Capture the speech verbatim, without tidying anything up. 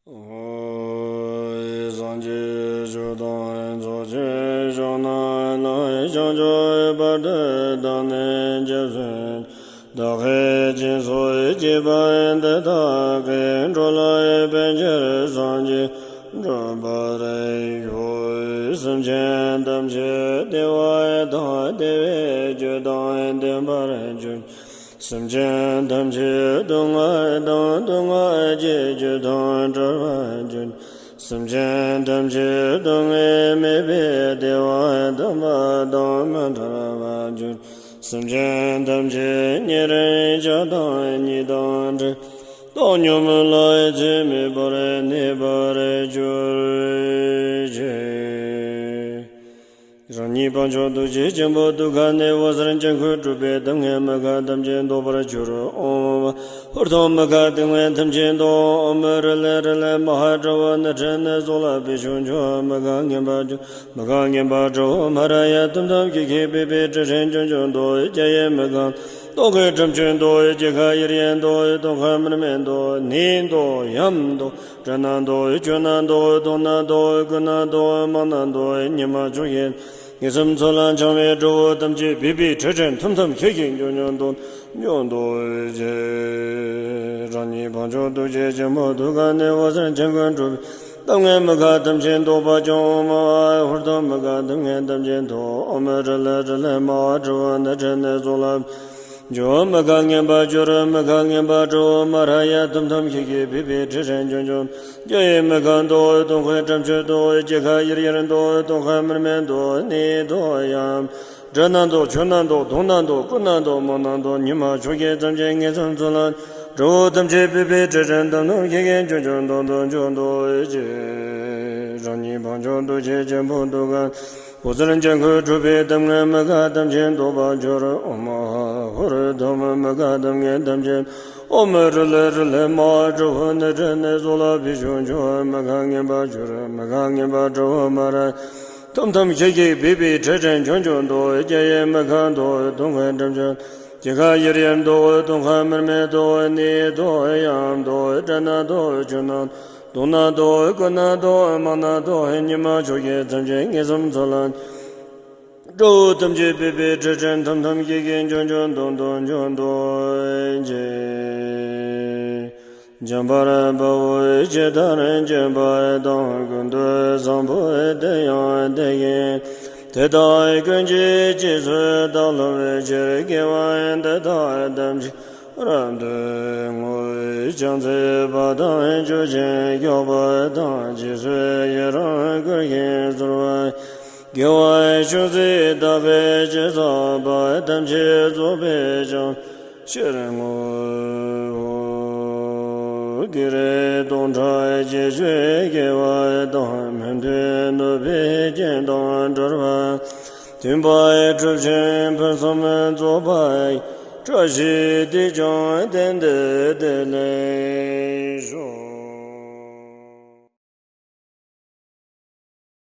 སངས་རྒྱས་ཆོས་དང་ཚོགས་ཀྱི་མཆོག་རྣམས་ལ། བྱང་ཆུབ་བར་དུ་བདག་ནི་སྐྱབས་སུ་མཆི། བདག་གིས་སྦྱིན་སོགས་བགྱིས་པ་འདི་དག་གིས། འགྲོ་ལ་ཕན་ཕྱིར་སངས་རྒྱས་འགྲུབ་པར་ཤོག། སེམས་ཅན་ཐམས་ཅད་བདེ་བ་དང་བདེ་བའི་རྒྱུ་དང་ལྡན་པར་གྱུར། སེམས་ཅན་ཐམས་ཅད་སྡུག་བསྔལ་དང་སྡུག་བསྔལ་གྱི་རྒྱུ་དང་བྲལ་བར་གྱུར། སེམས་ཅན་ཐམས་ཅད་སྡུག་བསྔལ་མེད་པའི་བདེ་བ་དམ་པ་དང་མི་འབྲལ་བར་གྱུར། སེམས་ཅན་ཐམས་ཅད་ཉེ་རིང་ཆགས་སྡང་གཉིས་དང་བྲལ། བཏང་སྙོམས་ལ་ཡི་ཚེ་མེད་པར་གནས་པར་གྱུར་ཅིག། རང་ཉིད་དཔལ་མཆོག་ཐུགས་རྗེ་ཆེན་པོ་ཐུགས་ཀ་ནས་འོད་ཟེར་ལྗང་ཁུ་འཕྲོས་པས་གདམས་ངག་མི་ཁ་ཐམས་ཅད་བཟློག་པར་གྱུར། ཨོཾ། ཧུར་ཐག་མི་ཁ་སྡུག་བསྔལ་ཐམས་ཅད་བཟློག། ཨོཾ། རི་ལི་རི་ལི་མ་ཧཱ་དྲག་པོ་ནི་ཁྲི་ནི་སོགས་ལ་ཕུལ་ཞིང་མཆོད། མི་ཁ་ངན་པ་བཅོམ། མི་ཁ་ངན་པ་དྲག་པོ་མ་ར་ཡ་ཐུམ་ཐུམ་ཁྱིལ་ཁྱིལ་ཕུད་པའི་དྲི་ཆེན་ཆུམ་ཆུམ་བཟློག། རྒྱ་ཡི་མི་ཁ་བཟློག་གི་ཁྲམ་ཆུ་བཟློག། རྒྱལ་ཁ་ཡུལ་ཡན་བཟློག། སྟོན་ཁ་མར་མེ་བཟློག། ནད་བཟློག། ཡམས་བཟློག། དྲག་སྣ་བཟློག། གྱོ་སྣ་བཟློག། དུག་སྣ་བཟློག། རྐུ་སྣ་བཟློག། དམག་སྣ་བཟློག། ཉི་མ་ཕྱོགས་བཞི་ངན་སོང་ཚོགས་ལ་འཆིང་བའི་དགྲ་བོ་ཐམས་ཅད་ཕུད་པའི་དྲི་ཆེན་ཐུམ་ཐུམ་ཁྱིལ་ཁྱིལ་ཆུམ་ཆུམ་བཟློག། ཆུམ་ཆུམ་བཟློག་ཅིག། རང་ཉིད་དཔལ་མཆོག་ཐུགས་རྗེ་ཆེན་པོ་ཐུགས་ཀ་ནས་འོད་ཟེར་ལྗང་ཁུ་འཕྲོས་པས་གདམས་ངག་མི་ཁ་ཐམས་ཅད་བཟློག་པར་བྱ། ཨོཾ། ཧུར་ཐག་མི་ཁ་སྡུག་བསྔལ་ཐམས་ཅད་བཟློག། ཨོཾ། རི་ལི་རི་ལི་མ་ཧཱ་དྲག་པོ་ནི་ཁྲི་ནི་སོགས་ལ་འཇོམས། མི་ཁ་ངན་པ་སྐྱུར། མི་ཁ་ངན་པ་དྲག་པོ་མ་ར་ཡ་ཐུམ་ཐུམ་ཁྱིལ་ཁྱིལ་ཕུད་པའི་དྲི་ཆེན་ཆུམ་ཆུམ། རྒྱ་ཡི་མི་ཁ་བཟློག། སྟོན་ཁའི་ཁྲམ་ཆུ་བཟློག། རྒྱལ་ཁ་ཡུལ་ཡུལ་བཟློག། སྟོན་ཁ་མར་མེ་བཟློག། ནད་བཟློག། ཡམས། དྲག་སྣ་བཟློག། གྱོ་སྣ་བཟློག། དུག་སྣ་བཟློག། རྐུ་སྣ་བཟློག། དམག་སྣ་བཟློག། ཉི་མ་ཕྱོགས་བཞི་ཐམས་ཅད་ངན་སོང་ཚོགས་ལ་དགྲ་བོ་ཐམས་ཅད་ཕུད་པའི་དྲི་ཆེན་ཐུམ་ཐུམ་ཁྱིལ་ཁྱིལ་ཆུམ་ཆུམ་བཟློག་བཟློག་བཟློག་བཟློག་ཅིག། རང་ཉིད་དཔལ་མཆོག་ཐུགས་རྗེ་ཆེན་པོ་ཐུགས་ཀ་འོད་ཟེར་ལྗང་ཁུ་འཕྲོས་པས་གདམས་ངག་མི་ཁ་ཐམས་ཅད་བཟློག་པར་གྱུར། ཨོཾ། ཧུར་ཐག་མི་ཁ་གདམས་ངག་ཐམས་ཅད། ཨོཾ། རི་ལི་རི་ལི་མ་ཧཱ་དྲག་པོ་ནི་ཁྲི་ནི་སོགས་ལ་ཕུལ་ཞིང་མཆོད། མི་ཁ་ངན་པ་སྐྱུར། མི་ཁ་ངན་པ་དྲག་པོ་མ་ར་ཐུམ་ཐུམ་ཁྱིལ་ཁྱིལ་ཕུད་པའི་དྲི་ཆེན་ཆུམ་ཆུམ་བཟློག། རྒྱ་ཡི་མི་ཁ་བཟློག། སྟོན་ཁའི་ཁྲམ་ཆུ། རྒྱལ་ཁ་ཡུལ་ཡུལ་བཟློག། སྟོན་ཁ་མར་མེ་བཟློག། ནད་བཟློག། ཡམས་བཟློག། དྲག་སྣ་བཟློག། གྱོ་སྣ་དུག་སྣ་བཟློག། རྐུ་སྣ་བཟློག། དམག་སྣ་བཟློག། ཉི་མ་ཕྱོགས་བཞི་ཐམས་ཅད་ངན་སོང་ཚོགས་ལ་དགྲ་བོ་ཐམས་ཅད་ཕུད་པའི་དྲི་ཆེན་ཐུམ་ཐུམ་ཁྱིལ་ཁྱིལ་ཆུམ་ཆུམ་བཟློག་བཟློག་ཆུམ་བཟློག་ཅིག། འཇམ་དཔལ་དཔའ་བོས་ཇི་ལྟར་མཁྱེན་པ་དང་། ཀུན་ཏུ་བཟང་པོ་དེ་ཡང་དེ་བཞིན་ཏེ། དེ་དག་ཀུན་གྱི་རྗེས་སུ་བདག་སློབ་ཕྱིར། དགེ་བ་འདི་དག་ཐམས་ཅད་རབ་ཏུ་བསྔོ། བྱང་སེམས་དཔའ་དང་ཆོས་ཀྱི་མགྱོགས་པ་དང་། རྗེས་སུ་ཡི་རང་བསྐུལ་ཞིང་གསོལ་བ། དགེ་བའི་ཆོས་ཚུལ་དག་གི་ཞིང་སོགས་པ། ཐམས་ཅད་རྫོགས་པའི་བྱང་ཕྱིར་བསྔོ། བགེགས་རིགས་སྟོང་ཕྲག་བརྒྱད་ཅུའི་དགེ་བ་དང་། མི་མཐུན་གནོད་པའི་རྐྱེན་དང་བྲལ་བ། མཐུན་པའི་གྲུབ་ཆེན་ཕུན་སུམ་ཚོགས་པ་ཡི། བཀྲ་ཤིས་དེས་ཀྱང་དེང་འདིར་བདེ་ལེགས་ཤོག།